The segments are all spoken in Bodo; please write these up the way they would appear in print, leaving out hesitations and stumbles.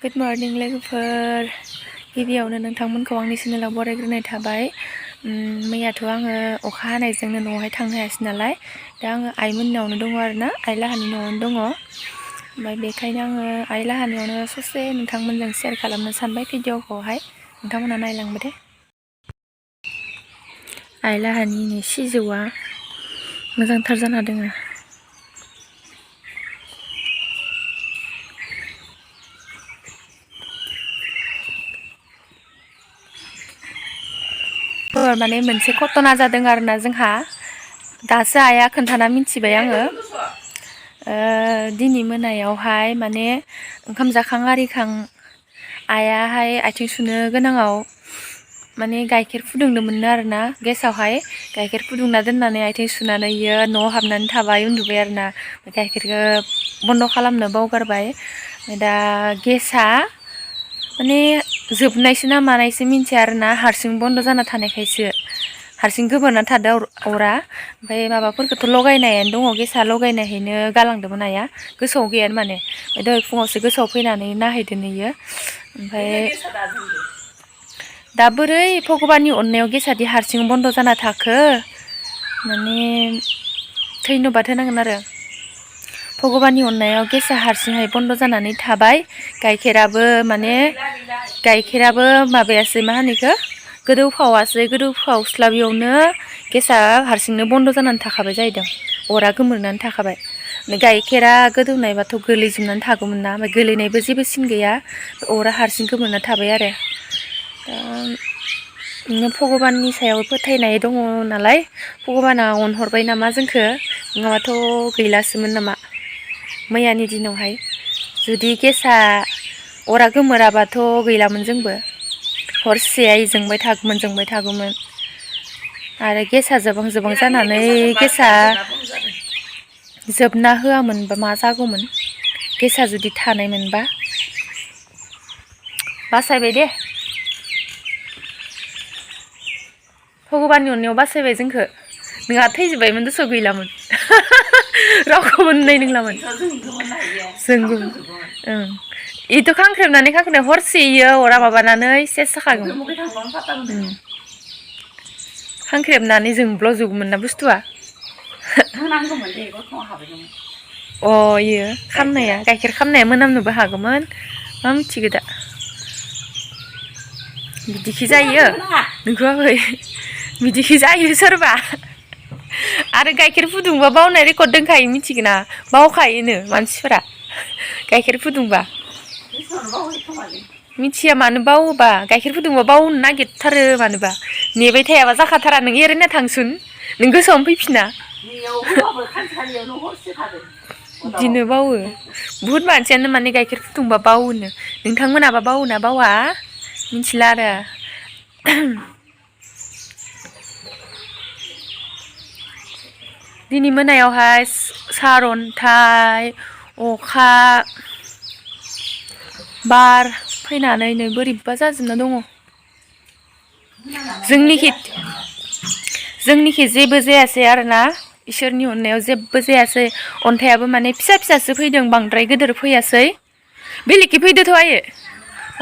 गुड मर्निं लोगोफोर गिबियावनो नोंथांमोनखौ आंनि चेनेलाव बरायग्रोनाय थाबाय मैयाथ' आङो अखा हानायजोंनो न'आवहाय थांनो हायासै नालाय दा आङो आइमोननावनो दङ आरोना आइ लाहानि न'आवनो दङ ओमफ्राय बेखायनो आङो आइ लाहानियावनो ससे नोंथांमोनजों शेयार खालामनो सानबाय भिडिअखौहाय नोंथांमोना नायलांबाय दे आइ लाहानि सिजौआ मोजांथार जाना दङ माने मोनसे घटना जादों आरोना जोंहा दासो आइया खोन्थाना मिथिबाय आङो दिनै मोनायावहाय माने ओंखाम जाखां आरिखां आइयाहाय आथिं सुनो गोनाङाव माने गाइखेर फुदुंदोंमोन आरोना गेसावहाय गाइखेर फुदुंना दोननानै आथिं सुनानै इयो न'आव हाबनानै थाबाय उन्दुबाय आरोना गाइखेरखौ बन्द' खालामनो बावगारबाय दा गेसा माने जोबनायसो ना मानायसो मिन्थिया आरोना हारसिं बन्द' जाना थानायखायसो हारसिं गोबोरना थादों अरा ओमफ्राय माबाफोरखौथ' लगायनायानो दङ गेसा लगायनायहैनो गालांदोंमोन आइया गोसोआव गैयानो माने दहाय फुङावसो गोसोआव फैनानै नायहैदों इयो ओमफ्राय दा बोरै भगबाननि अननायाव गेसादि हारसिं बन्द' जाना थाखो माने धन्यबाद होनांगोन आरो भगबाननि अननायाव गेसा हारसिंहाय बन्द' जानानै थाबाय गाइखेराबो माबायासै मा होनो इखो गोदौफावस्लाबियावनो गेसा हारसिंनो बन्द' जानानै थाखाबाय जाहैदों अरा गोमोरनानै थाखाबाय गाइखेरा गोदौनायबाथ' गोलैजोबनानै थागौमोन ना ओमफ्राय गोलैनायबो जेबो सिन गैया अरा हारसिं गोमोरना थाबाय आरो भगबाननि सायाव फोथायनाय दङ नालाय भगबाना अनहरबाय नामा जोंखौ नङाबाथ' गैलासोमोन नामा मैयानि दिनावहाय जुदि गेसा अरा गोमोराबाथ' गैलामोन जोंबो हरसेयै जोंबाय थागौमोन आरो गेसा जोबां जानानै गेसा जोबना होआमोनबा मा जागौमोन गेसा जुदि थानायमोनबा बासायबाय दे भगबाननि अननायाव बासायबाय जोंखौ नोंहा थैजोब्बायमोन दस' गैलामोन रावखौबो नुनाय नंलामोन जोंबो इथ' खांख्रेबनानै हरसे इयो अरा माबानानै सेस जाखागोन खांख्रेबनानै जोंब्लावजोबगौमोन ना बुस्थुआ इयो खामनाया गाइखेर खामनाया मोनामनोबो हागौमोन मा मिथिगो दा बिदिखि जायो नोंखौहाय बिदिखि जायो सोरबा आरो गाइखेर फुदुंबा बावनाय रेकर्ड दंखायो मिथिगोना बावखायोनो मानसिफोरा गाइखेर फुदुंबा मिथिया मानो बावोबा गाइखेर फुदुंबा बावनो नागिरथारो मानोबा नेबाय थायाबा जाखाथारा नों एरैनो थांसुन नों गोसोआवनो फैफिना बिदिनो बावो बुहुद मानसियानो माने गाइखेर फुदुंबा बावोनो नोंथांमोनाबा बावोना बावा मिथिला आरो दिनै मोनायावहाय सारअन्थाइ अखा बार फैनानैनो बोरैबा जाजोबना दङ जोंनिखि जेबो जायासै आरोना इसोरनि अननायाव जेबो जायासै अन्थाइयाबो माने फिसा फिसासो फैदों बांद्राय गिदिर फैयासै बेलेगखि फैदोथ' आयै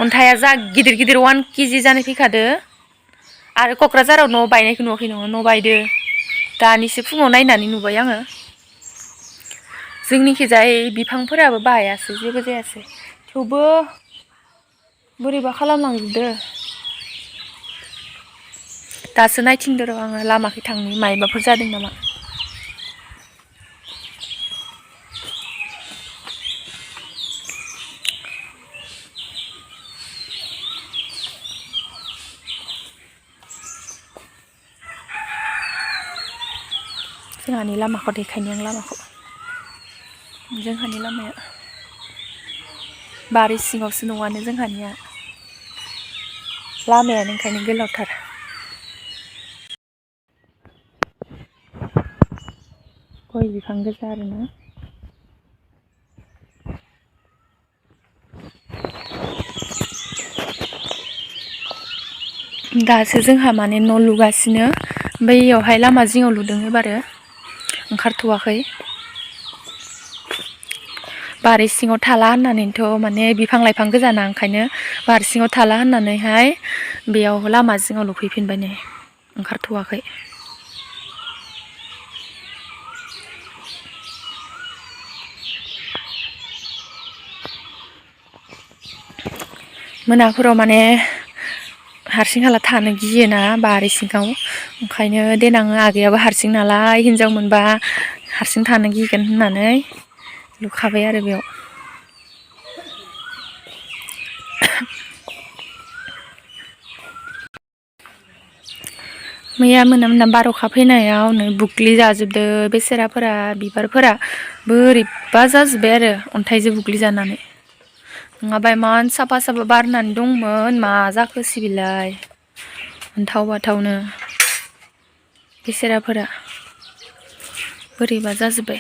अन्थाइया जा गिदिर 1 केजि जानाय फैखादो आरो क'क्राझाराव न' बायनायखौ नुवाखै नोङो न' बायदो दानिसो फुङाव नायनानै नुबाय आङो जोंनिखिजाय बिफांफोराबो बायासै जेबो जायासै थेवबो बोरैबा खालामलांजोबदो दासो नायथिंदो र' आङो लामाखै थांनि मायबाफोर जादों नामा जोंहानि लामाखौ देखायनि आं लामाखौ जोंहानि लामाया बारि सिङावसो न'आनो जोंहानिया लामायानो ओंखायनो गोलावथार गय बिफां गोजा आरोना दासो जोंहा माने न' लुगासिनो बैयावहाय लामा जिङाव लुदों एबारो ओंखारथ'वाखै बारि सिङाव थाला होननानैथ' माने बिफां लाइफां गोजाना ओंखायनो बारि सिङाव थाला होननानैहाय बेयाव लामा जिङाव लुफैफिनबाय नै ओंखारथ'वाखै। मोनाफोराव माने हारसिं हाला थानो गियोना बारि सिङाव ओंखायनो देनां आगैयाबो हारसिं नालाय हिनजाव मोनबा हारसिं थानो गिगोन होननानै लुखाबाय आरो बेयाव। मैया मोना बार'खा फैनायाव नै बुग्लि जाजोबदो बेसेराफोरा बिबारफोरा बोरैबा जाजोब्बाय आरो अन्थाइजों बुग्लि जानानै। नङाबा इमान साफा साफा बारनानै दंमोन मा जाखोसै बिलाय अन्थाव बाथावनो बेसेराफोरा बोरैबा जाजोब्बाय।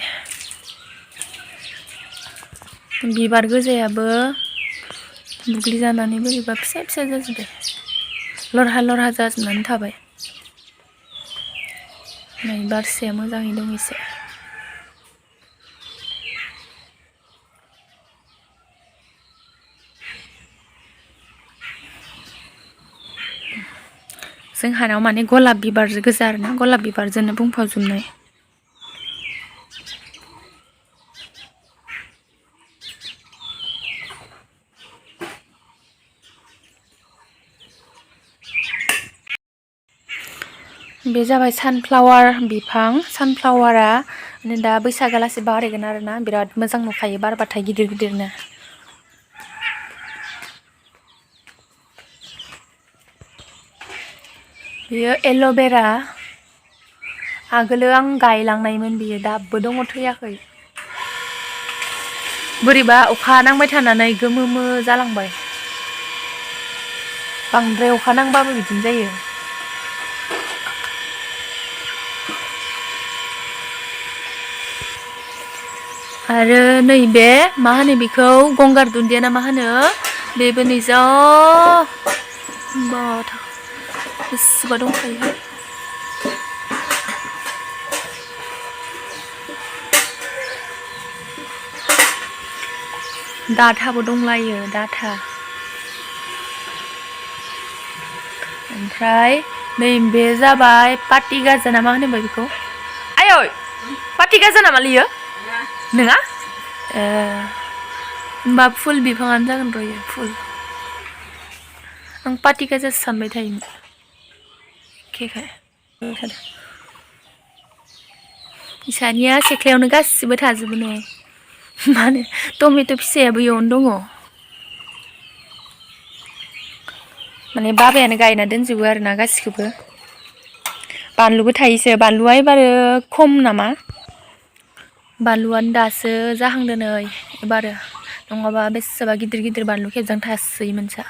बिबार गोजायाबो बुग्लि जानानै बोरैबा फिसा फिसा जाजोब्बाय लरहा लरहा जाजोबनानै थाबाय। नै बारसेया मोजाङै दं एसे। जोंहानाव माने गलाब बिबार गोजा आरोना गलाब बिबारजोंनो बुंफबजोबनाय। बे जाबाय सानफ्लावार बिफां। सानफ्लावारा माने दा बैसागोलासि बारहैगोन आरोना बिराद मोजां नुखायो बारबाथाय गिदिर गिदिरनो। बियो एल'भेरा आगोलो आं गायलांनायमोन बियो दाबो दङ थैयाखै। बोरैबा अखा नांबाय थानानै गोमो जालांबाय। बांद्राय अखा नांबाबो बिदिनो जायो। आरो नैबे मा होनो बेखौ गंगार दुन्दिया ना मा होनो बेबो नै जा बेसेबा दंखायोहाय। डाटाबो दंलायो डाटा। ओमफ्राय नै बे जाबाय पाटि गाजा ना मा होनोमोन बेखौ आयै पाटि गाजा नामा लियो नोङा होमबा फुल बिफाङानो जागोन र' इयो फुल। आं पाटि गाजासो सानबाय थायोमोन एखेखाय। इसानिया सेख्लायावनो गासिबो थाजोबो ने मा होनो टमेट' फिसायाबो इयावनो दङ। माने बाबायानो गायना दोनजोबो आरोना गासिखौबो। बानलुबो थायोसो बानलुआ एबारो खम नामा। बानलुआनो दासो जाहांदो नै एबारो नङाबा बेसेबा गिदिर गिदिर बानलु खेबजां थासोयोमोनसा।